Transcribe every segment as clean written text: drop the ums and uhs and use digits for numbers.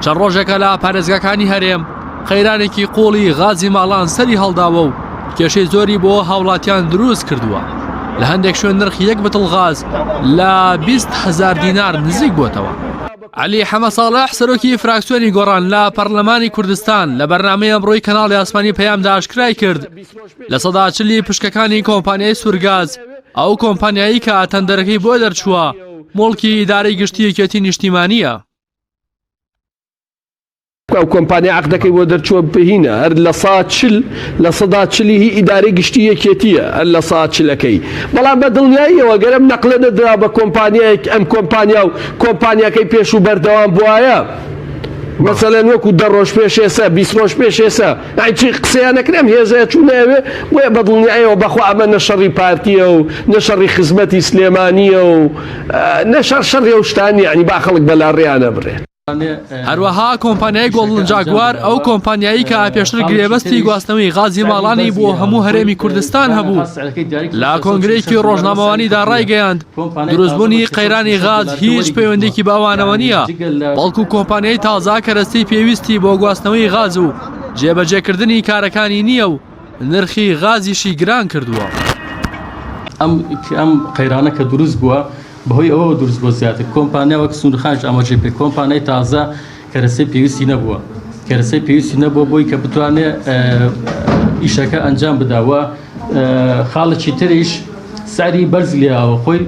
چەند ڕۆژێکە لە پارێزگاکانی هەرێم قەیرانێکی قوڵی غازی ماڵان سەری هەڵداوە و کێشەی زۆری بۆ هاوڵاتیان دروست کردووە. لە هەندێک شوێن نرخی یەک بتڵ غاز لە 20 هەزار دینار نزیک بۆتەوە. عەلی حەمە ساڵح سەرۆکی فراکسیۆنی گۆڕان لە پەرلەمانی کوردستان لە بەرنامەی ئەمڕۆی کەناڵی ئاسمانی پەیامدا ئاشکرای کرد لە سەدا چلی پشکەکانی کۆمپانیای سوورگاز ئەو کۆمپانیایی کە تەندەرەکەی بۆ دەرچووە موڵکی ئیدارەی گشتی یەکێتی نیشتیمانییە. ئەو کۆمپانیا عەقدەکەی بۆ دەرچووە بهینە هەر لە سا چل لە سەدا چلی هی ئیدارەی گشتی یەکێتیە هەر لە سا چلەکەی بەڵام بە دڵنیاییەوە گەر ئەم نەقلە نەدرا بە کۆمپانیایەک ئەم کۆمپانیا و کۆمپانیاکەی پێشوو بەردەوام بوایە مەسەلەن وەکو دە ڕۆژ پێش ئێستا 20 ڕۆژ پێش ئێستا یانی چی قسەیان نەکرێ ئەم هێزەیە چوونە ئەوێ بۆیە بە دڵنیایەوە بەخوا ئەمە نە شەڕی پارتیە و نە شەڕی خزمەتی سلێمانیە و نە شەڕ شەڕی ئەو شتان نیە یانی با خەڵک بەلاڕێیانە بڕێ. هەروەها کۆمپانیای گۆڵدن جاگوار ئەو کۆمپانیایی کە پێشتر گرێبەستی گواستنەوەی غازی ماڵانی بۆ هەموو هەرێمی کوردستان هەبوو لە کۆنگرەیەکی ڕۆژنامەوانیدا ڕایگەیاند دروستبوونی قەیرانی غاز هیچ پەیوەندیکی بە ئەوانەوە نییە بەڵکو کۆمپانیای تازە کەرەستەی پێویستی بۆ گواستنەوەی غاز و جێبەجێکردنی کارەکانی نییە و نرخی غازیشی گران کردووە. ئەم قەیرانە کە دروست بووە بەهۆی ئەوەوە دروست بووە زیاتر کۆمپانیا وەک سنوورخانیش ئاماژەی پێ کۆمپانیای تازە کەرەسەی پێویستی نەبووە کەرەسەی پێویستی نەبووە بۆی کە بتوانێت ئیشەکە ئەنجام بدا و خاڵێکی تریش سعری بەرز لێیاوە خۆی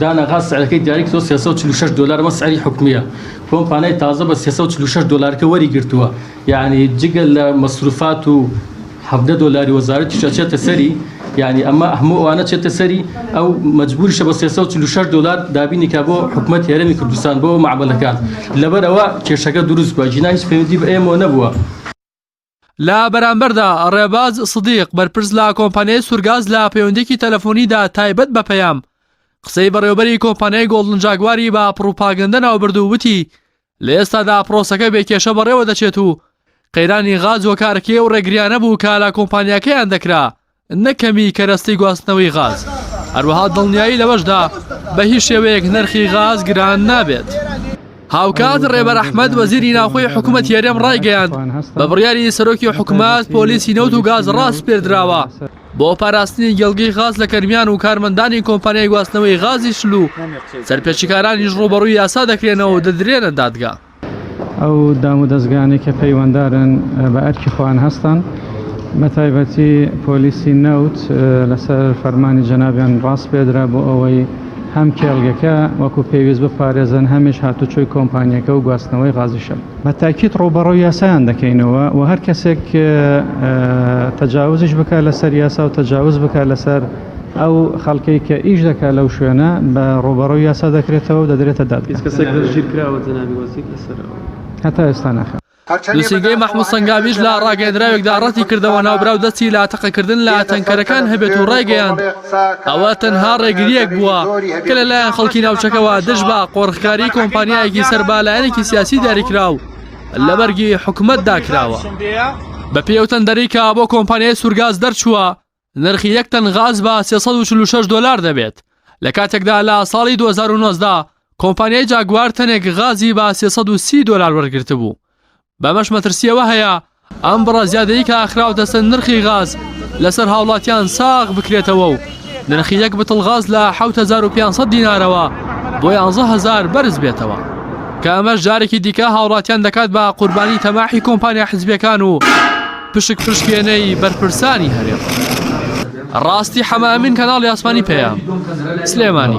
دانا غاز سعرەکەی دیاری کردووە 346 دلار ئەمە سعری حکومیە کۆمپانیای تازە بە 346 دلارکە وەری گرتووە یعنی جگە لە مەسروفات و 17 دۆلاری وەزارەتیش ئەچێتە سەری یعنی ئەمە هەموو ئەوانە چێتە سەری ئەو مەجبوریشە بە 346 دۆلار دابینی کا بۆ حکومەت هەرێمی کوردستان بۆ مەعمەلەکان لەبەر ئەوە کێشەکە دروست بووە جینا هیچ پەیوەندی بە ئێمەوە نەبووە. لە بەرامبەردا ڕێباز سدیق بەرپرس لە کۆمپانیای سورگاز لە پەیوەندیەکی تەلەفۆنیدا تایبەت بە پەیام قسەی بەڕێوەبەری کۆمپانیای گۆڵدن جاگواری بە پڕوپاگەندە ناوبرد و وتی لە ئێستادا پرۆسەکە بێ کێشە بەڕێوە دەچێت و قەیرانی غاز هۆکارەکەی ئەو ڕێگریانە بوو کە لە کۆمپانیاکەیان دەکرا نەک کەمی کەرەستەی گواستنەوەی غاز، هەروەها دڵنیایی لەوەشدا بە هیچ شێوەیەک نرخی غاز گران نابێت. هاوکات ڕێبەر ئەحمەد وەزیری ناوخۆی حکومەتی هەرێم ڕایگەیاند، بە بڕیاری سەرۆکی حکومەت پۆلیسی نەوت و گاز ڕاسپێردراوە بۆ پاراستنی گێڵگەی غاز لە کەرمیان و کارمەندانی کۆمپانیای گواستنەوەی غازی شل و سەرپێچیکارانیش ڕووبەڕووی یاسا دەکرێنەوە و دەدرێنە دادگا. ئەو دامودەزگانەی کە پەیوەندارن بە ئەرکی خۆیان هەستان، بە تایبەتی پۆلیسی نەوت لەسەر فەرمانی جەنابیان ڕاسپێردرا بۆ ئەوەی هەم کێڵگەکە وەکو پێویست بپارێزن هەمیش هاتوچۆی کۆمپانیەکە و گواستنەوەی غازی شەل. بە تاکید ڕووبەڕووی یاسایان دەکەینەوە و هەر کەسێک تەجاوزیش بکات لەسەر یاسا و تەجاوز بکات لەسەر ئەو خەڵکەی کە ئیش دەکات لەو شوێنە بە ڕووبەڕووی یاسا دەکرێتەوە و دەدرێتە دادگا. هیچ کەسێک دەستگیر کراوە جەنابی وەزیر لەسەر ئەوە؟ هەتا ئێستا نەخێر. نووسینگەی مەحمود سەنگاویش لە ڕاگەیەندراوێکدا ڕەتی کردەوە ناوبراو دەستی لە تەقەکردن لە تەنکەرەکان هەبێت و ڕایگەیاند ئەوە تەنها ڕێگرییەک بووە کە لەلایەن خەڵکی ناوچەکەوە دژ بە قۆرخکاری کۆمپانیایەکی سەر بە لایەنێکی سیاسی دیاریکراو لە بەرگی حکومەتدا کراوە. بەپێی ئەو تەندەرەی کە بۆ کۆمپانیای سورگاز دەرچووە، نرخی یەک تەن غاز بە 346 دۆلار دەبێت لە کاتێکدا لە ساڵی 2019 کۆمپانیای جاگوار تەنێک غازی بە 330 دۆلار وەرگرتبوو بەمەش مەترسیەوە هەیە ئەم بڕە زیادەی کە خراوەتە سەر نرخی غاز لەسەر هاوڵاتیان ساغ بکرێتەوە و نرخی یەک بتڵ غاز لە 7500 دینارەوە بۆ 11000 بەرز بێتەوە کە ئەمەش جارێکی دیکە هاوڵاتیان دەکات بە قوربانی تەماحی کۆمپانیا حزبیەکان و پشک پشکێنەی بەرپرسانی هەرێم. ڕاستی حەمە ئەمین کەناڵی ئاسمانی پەیام، سلێمانی.